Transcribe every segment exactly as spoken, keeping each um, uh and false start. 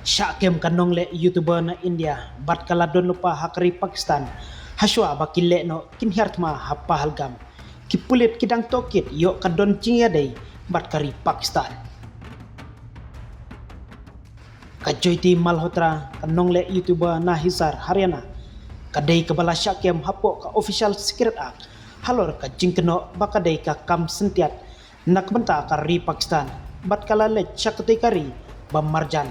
Shah kem ka nongleh YouTuber na India bad ka la don lypa ha ka ri Pakistan. Hashwa ba ki leh noh kin hiar thma ha Pahalgam, ki pulit ki dang tohkit ïoh ka don jingïadei bad ka ri Pakistan. Ka Jyoti Malhotra, ka nongleh YouTuber na Hisar, Haryana, ka dei kaba la shah kem hapoh ka Official Secret Act halor ka jingkynnoh ba ka dei ka kam syntiat na ka bynta ka ri Pakistan bad ka la leit sha katei ka ri ba marjan.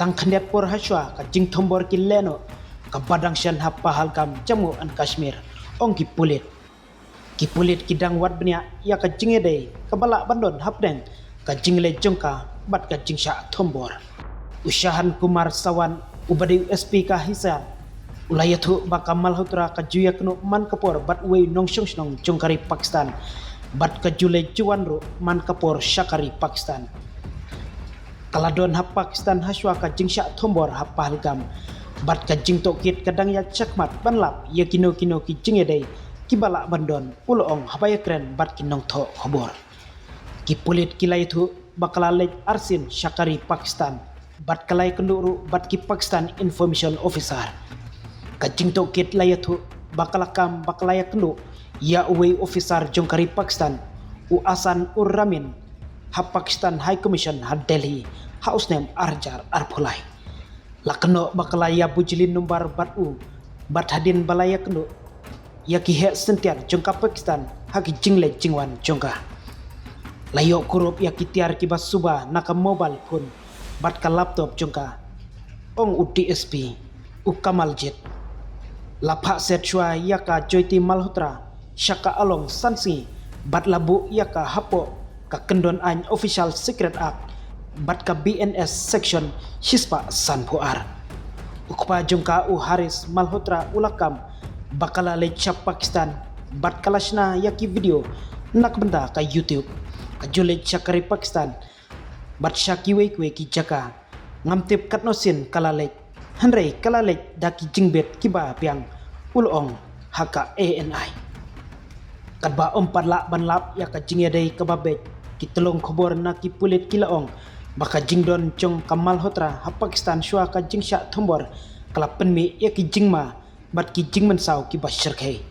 Tang khyndiat por hashwa ka jingthombor ki leh noh kaba dang shen ha Pahalgam, Jammu and Kashmir, ong ki pulit. Ki pulit ki dang wad bniah ïa ka jingïadei kaba lah ban don hapdeng ka jingleh jong ka bad ka jingshah thombor. U Shahan Kumar Sawant, uba dei u SP ka Hisar, u la ïathuh ba ka Malhotra ka ju ïakynduh man ka por bad uwei u nongshong shnong jong ka ri Pakistan bad ka ju leit ju wan ruh man ka por sha ka ri Pakistan. Ka la don ha Pakistan hashwa ka jingshah thombor ha Pahalgam bad ka jingtohkit ka dang ïaid shakhmat ban lap ïa kino kino ki jingïadei kiba lah ban don, u la ong haba ïakren bad ki nongthoh khubor. Ki pulit ki la ïathuh ba ka la leit arsien sha ka ri Pakistan bad ka la ïakynduh ruh bad ki Pakistan Information Officer. Ka jingtohkit la ïathuh ba ka la kam ba ka la ïakynduh ïa uwei u officer jong ka ri Pakistan, u Ahsan ur Ramin, ha Pakistan High Commission ha Delhi ha u snem ar hajar arphew lai. La kynnoh ba ka la ïa bujli number bad u bad hadien ba la ïakynduh ïa ki heh syntiat jong ka Pakistan ha ki jingleit jingwan jong ka. La ïoh kurup ïa ki tiar kiba suba na ka mobile phone bad ka laptop jong ka, ong u DSP, u Kamaljit. La phah set shuwa ïa ka Jyoti Malhotra sha ka along san sngi bad la buh ïa ka hapoh ka kyndon aiñ Official Secret Act bad ka BNS Section shispah sanphew ar. U kpa jong ka, u Harish Malhotra, u la kam ba ka la leit sha Pakistan bad ka la shna ïa ki video na ka bynta ka YouTube. Ka ju leit sha ka ri Pakistan bad sha kiwei kiwei ki jaka. Ngam tip katno sien ka la leit, hynrei ka la leit da ki jingbit kiba biang, u la ong ha ka ANI. Katba ym pat lah ban lap ïa ka jingïadei kaba beit, ki tyllong khubor na ki pulit ki la ong ba ka jingdon jong ka Malhotra ha Pakistan shuwa ka jingshah thombor ka la pynmih ïa ki jingma bad ki jingmynsaw kiba shyrkhei.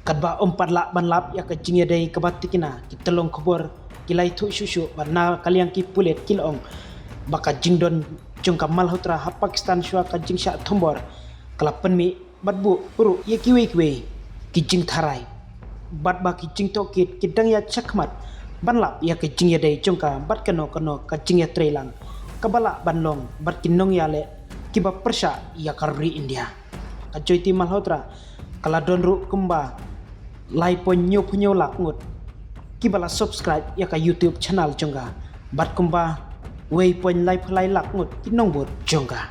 Katba ym pat lah ban lap ïa ka jingïadei kaba tikna, ki tyllong khubor ki la ïathuh shuh shuh ba na ka liang ki pulit ki la ong ba ka jingdon jong ka Malhotra ha Pakistan shuwa ka jingshah thombor ka la pynmih bad buh ruh ïa kiwei kiwei ki jingtharai bad ba ki jingtohkit ki dang ïaid shakhmat ban lap ïa ka jingïadei jong ka bad kano kano ka jingïatreilang kaba lah ban long bad ki nongïaleh kiba pyrshah ïa ka ri India. Ka Jyoti Malhotra ka la don ruh kumba lai point hynñiewphew hynñiew lak ngut kiba la subscribe ïa ka YouTube channel jong ka bad kumba wei point laiphew lai lak ngut ki nongbud jong ka.